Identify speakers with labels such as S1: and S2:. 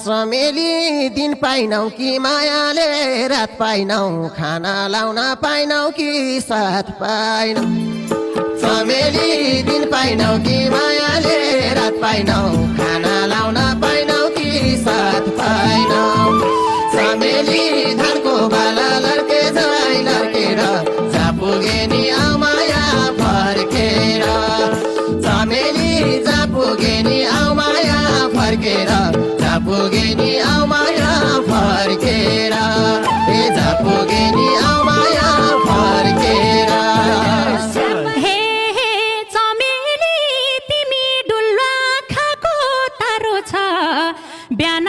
S1: चमेली दिन पाइनौ कि मायाले रात पाइनौ खाना लाउन पाइनौ कि साथ पाइनौ चमेली दिन पाइनौ कि मायाले रात पाइनौ खाना लाउन पाइनौ कि साथ पाइनौ चमेली धानको बाला लड्के जवाई लड्केर जा पुगे नि आऊ माया फर्केर चमेली जा पुगे नि आऊ माया फर्केर जा पुगे नि आऊ माया फर्केर जा पुगे नि आऊ माया फर्केर
S2: हे हे चमेली तिमी डुल्वा खाको तारो छ बिहान